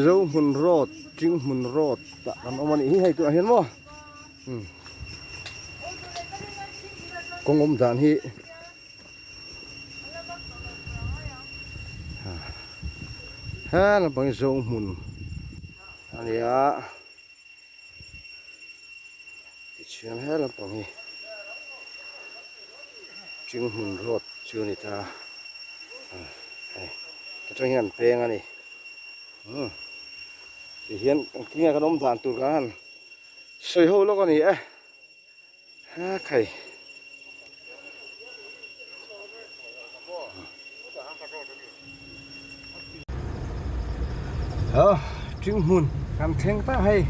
Zohmun road Tinghmun road ah kan awm a nih hi hei tunah hian maw umm kawng awm dan hi he lampang hi Zohmun a ni a tichuan he lampang hi Tinghmun road chu a ni ta hei atang hian an peng a ni. Umm ti hian engtin nge kan awm dan tur kan han sawi ho lawk a ni e ha khai ha thing hmun kan thleng ta hei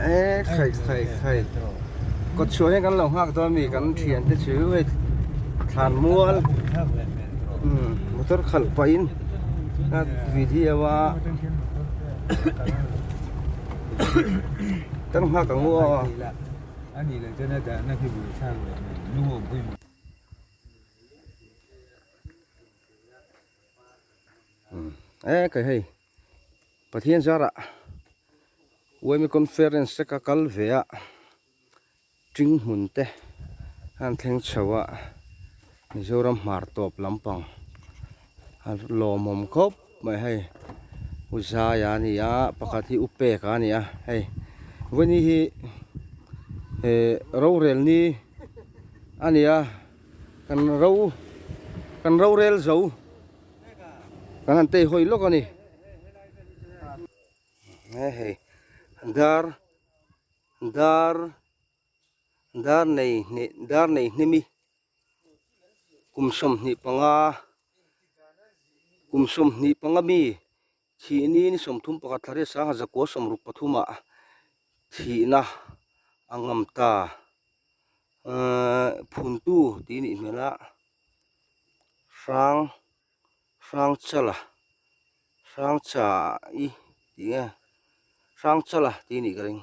e khai khai khai kawt chhuah hian kan lo nghak dawn mi kan thian te chu hei thlan mual umm motor khalh pah in a video a kan nghak ang u aw. E kai hei Pathian zarah Uaimi conference te ka kal ve a Ting hmun te an thleng chho a Mizoram hmar tawp lampang a lawmawm khawp mai hei U Zaia a ni a pakhat hi U Peka a ni a hei vawiin hi eh rorel ni a ni a kan ro kan rorel zo kan han tei hawi lawk a ni he hei dar. Dar dar nei hnih dar nei hnimi kum 25 kum 25 mi thih ni ni 31 thla riat sangha zakua sawmruk pathum ah thihna a ngam ta ehh phuntu tih nih hmel a hrang Hrangchala Hrangcha i tih nge Hrangchala tih nih ka ring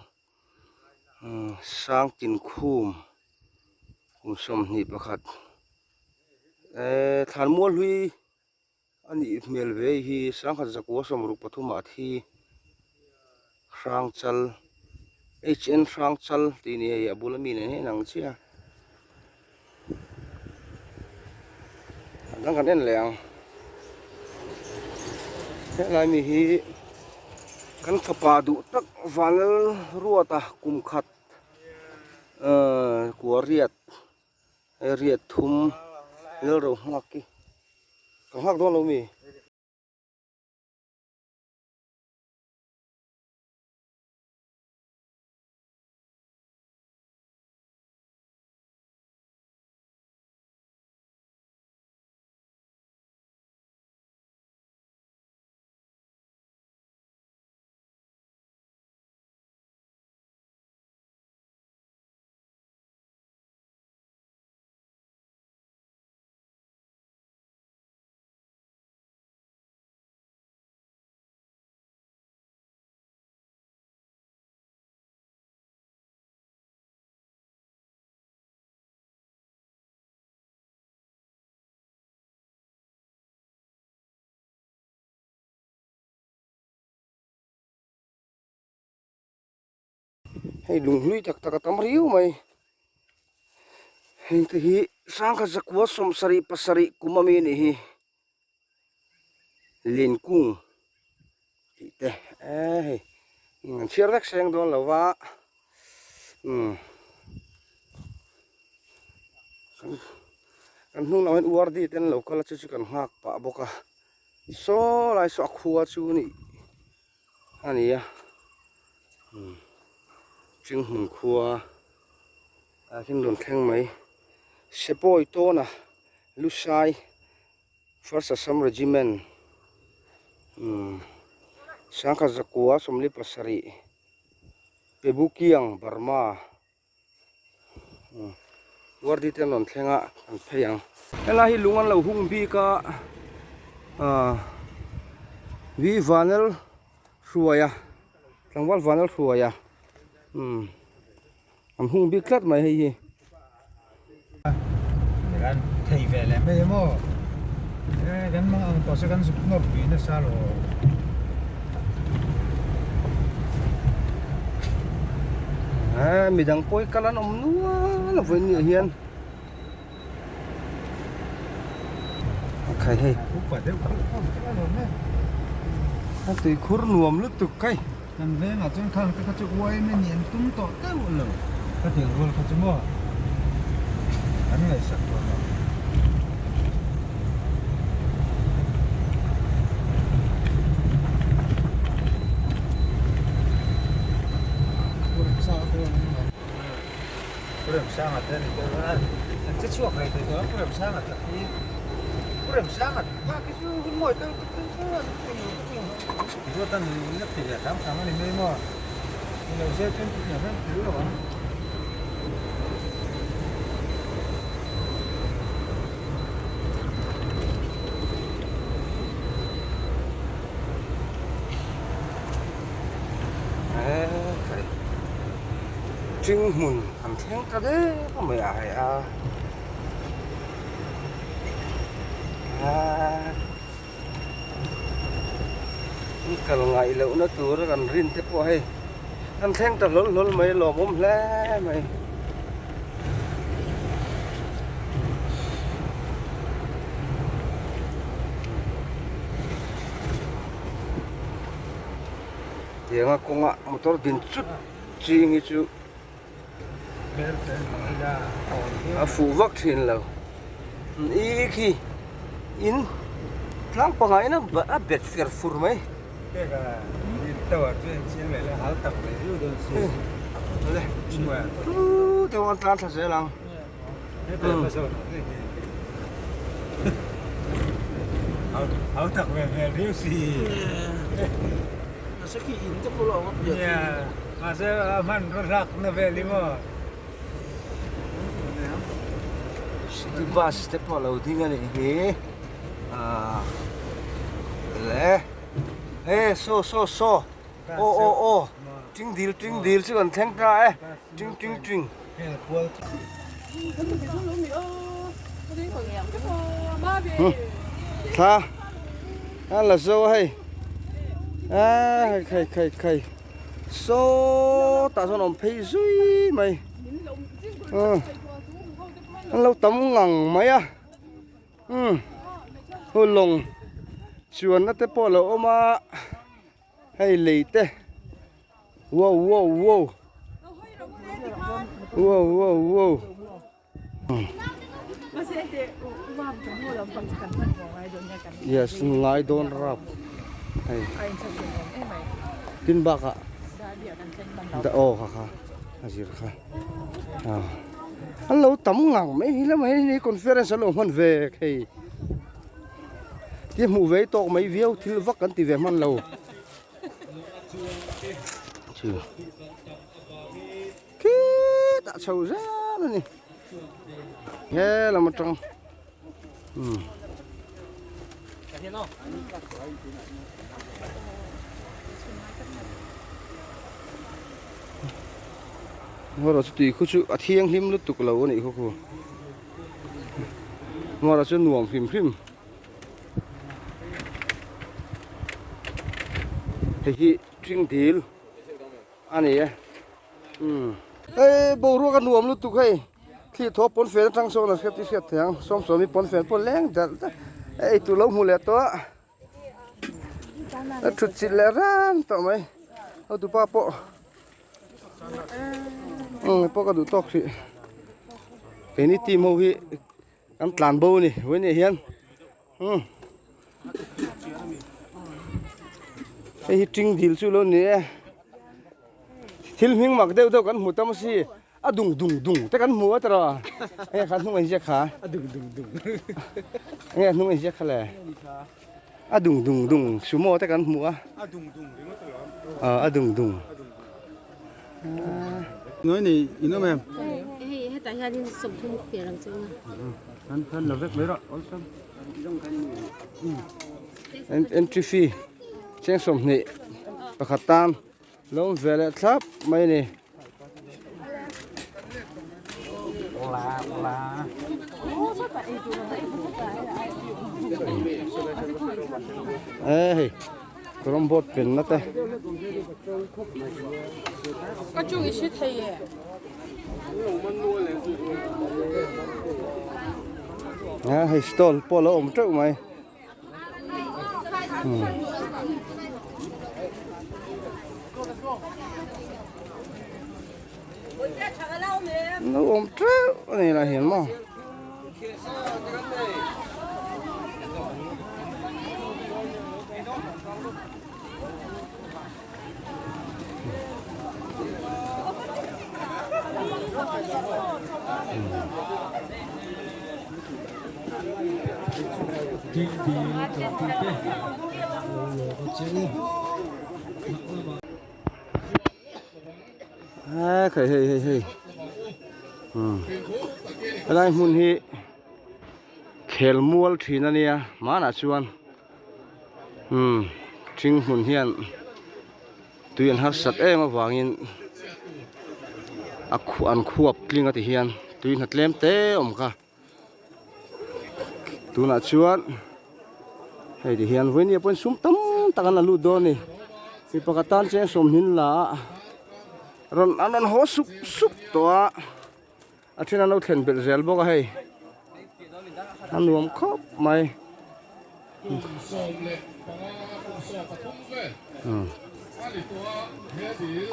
umm Sangtinkhum kum 21 eee Thlanmual hlui a nih hmel ve hei hi sangkhat zakua sawmruk pathum ah thi Hrangchal HN Hrangchal tih a ni hei a bula mi nen hian a ang chiah a. A dang kan en leh ang helai mi hi kan fapa duh tak vanlal ruata kum khat ahh kua riat hei riat thum lal ro nghak hi ka nghak dawn lo mi. Hei lunghlui tak tak a tam riau mai heng te hi sangkhat zakua sawmsarih pasarih kum ami a nih hi Linkung tih te eh hei an chhiar vek seng dawn lo va umm kan hnung lamah hian URD te an lo kal a chu chu kan nghak pah bawk a saw lai saw a khua chu a nih a ni a umm Chinghmun khua ah hian rawn thleng mai Sepawi tawna Lusai. First Assam Regiment umm sangkhat zakua sawmli pasarih Pebukiang Burma umm Wardi te an rawn thleng a an phei ang. Helai hi lung an lo hung bik a ah vi vanel hruaia tlangval vanel hruaia umm an hung bik tlat mai hei hi. Thei ve leh mai maw? Kan mang ang tawh se kan zuk nawr pui nasa lo. A midang pawi kal an awm nual a vawiin ni ah hian. Khai hei. Upa deuh deuh pawh chu a lawm e. A tuikhur nuam lutuk kai. Kan vengah chuan khang te kha chu uaim a ni an tum tawh deuh lo. Ka tiang rual kha chu maw an ngaihsak tawh lo. Pu Remsanga te a ni deuh a, an che chhuak rei thei tawh a, Pu Remsanga tak hi Pu Remsanga tak hi chu hun mawi deuh tak chu an ti lo tak lo. Ruatan la ti leh hram hram a ni mai maw? Ni lo se chuan chutiang hian tel lo ang. Thing hmun an thleng ta deuh mai a hei a an kal ngaih loh na tur a kan rin te pawh hei an thleng ta hlawl hlawl mai a lawmawm hle mai. Tianga kawnga motor din chut ching hi chu a fuh vak thin lo i khi in tlang pangah in a bet fer fur mai. Deuh an tlan thla zel ang. City bus te pawh a lo ding a nih hi ah le he saw saw saw aw aw aw ting dil ting dil chu kan thleng ta e ting ting ting. Thla a la zo a hei a khai khai khai saw tah sawn a awm phei zui mai an lo tam ngang mai a umm hu lawng chuanna te pawh a lo awm a hei lei te wow wow wow wow wow wow. Yes ngai dawn rap hei tin bakah da aw kha kha a zir kha an lo tam ngang mai hi lamah hian hei conference an lo hman ve hei ti hmuh ve tawk mai viau thil vak kan ti ve hman lo chu khitah chho zel a ni he lam atang umm Mawra chu tui khu chu a thianghlim lutuk lo a nih khaw khu Mawra chu nuam hrim hrim hei hi ṭing dil a ni e umm hei boruak a nuam lutuk hei thli thaw pawn fen atang sawn a hriat i hriat thei ang sawmsawmi pawn fen pawh leng dalh dalh ei tur lo hmu leh tawh a a thut chilh leh ran tawh mai hotupa pawh umm pawh ka duh tawk hrih keini team ho hi Kan tlan bo a ni vawiin ah hian umm hei hi ṭing dil chu lo ni e thil hming mak deuh deuh kan hmu tam a si a dung dung dung te kan hmu a tiraw hei kha hnung a inziak kha a dung dung dung enge a hnung a inziak kha le a dung dung dung sumo te kan hmu a a dung dung ringawt alawm a dung dung. Noi ni in awm em? Hei hetah hianin 30 tir ang chu anga. Kan kan la vek mai rawh awlsam. Entry fee cheng 20 pakhat tan lo awm ve leh thlap mai a ni. E hei carrom board penna te. Ka chung i hre thei e. A hei stall pawh a lo awm teuh mai. Lo awm teuh a ni lah hian maw. A khai hei hei hei umm helai hmun hi khel mual thin a nia hmanah chuan umm thing hmun hian tui an harsat em avangin a khuh an khuap tling a ti hian tui hna tlem te awm kha. Tunah chuan hei ti hian vawinia pawhin sum tam tak an la lut dawn a ni mi pakhat tan cheng sawmhnin la a rawn an rawn haw sup sup tawh a a then an lo thlen belh zel bawk a hei a nuam khawp mai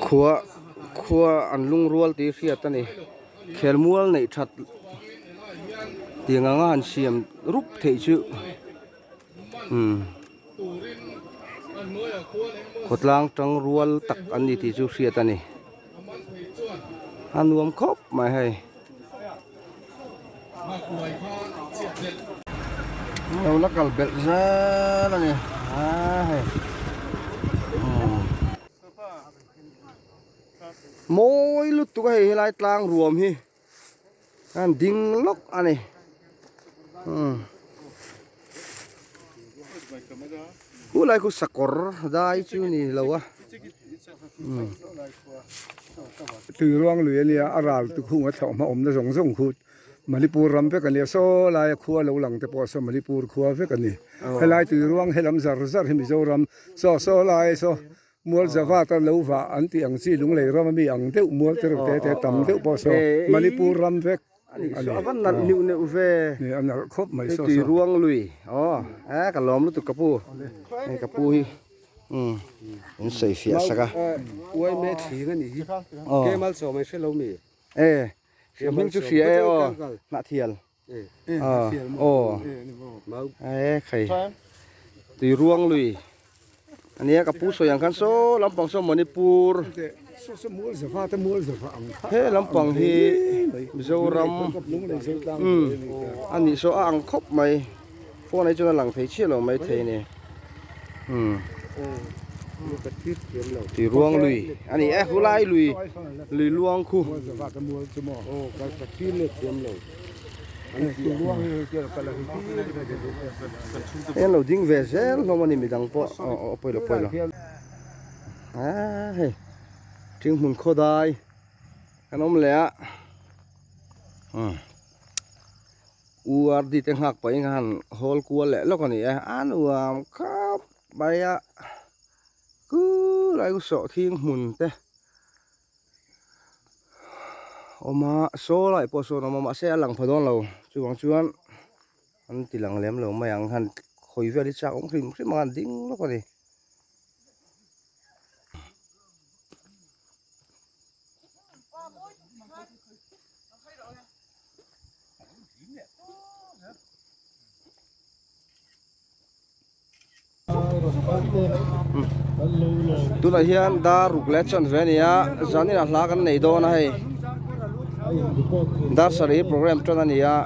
khua khua an lungrual tih hriat a ni. Khelmual neih that tiang anga han siam rup theih chu umm khawtlang tang rual tak an ni tih chu hriat a ni a nuam khawp mai hei. Lo la kal belh zel a ni a hei umm. Mawi lutuk a hei helai tlang ruam hi an ding lawk a ni umm khulai khu sakawr dai chu ni lo a umm. Tui ruang lui a nia a ral tu khung a thlauh hma awmna zawng zawng khu Manipur ram vek a nia saw laia khua lo lang te pawh saw Manipur khua vek a ni helai tui ruang helam zar zar hi Mizoram saw saw lai saw Mual Java ta lo vah an tih ang chi lunglei ram ami ang deuh mual te reuh te te tam deuh pawh saw Manipur ram vek a ni. A va nalh neuh neuh ve. Ni a nalh khawp mai saw saw. Tui ruang lui aw e ka lawm lutuk ka pu hei ka pu hi umm in sawi fiah sak a. Uai me thling a nih hi kemal chaw mai hre lo mi. E hming chu hria e aw hnahthial. Aw e khai tui ruang lui ania ka pu sawi ang khan saw lampang saw Manipur he lampang hi Mizoram umm a nih saw a ang khawp mai phone ah hi chuan a lang thei chiah lo mai thei a ni umm tui ruang lui a ni e khulai lui lui luang khu. Hei an lo ding ve zel hlawm a ni midang pawh aw aw pawilo pawilo aaa hei thing hmun khaw dai kan awm leh a umm U R D te nghak pahin kha han hawl kual leh lawk a ni e a nuam khawp mai a khulai khu sawhthing hmun te. Awm a saw lai pawh sawn a awm a mahse a lang pha dawn lo chuvang chuan an ti lang lem lo mai ang han khawi vel hi chak awm hrim hrim ang a an ding lawk a ni. Tunah hian dar ruk leh chuan ve a ni a zanin ah hla kan nei dawn a hei dar sarih hi program tan a ni a.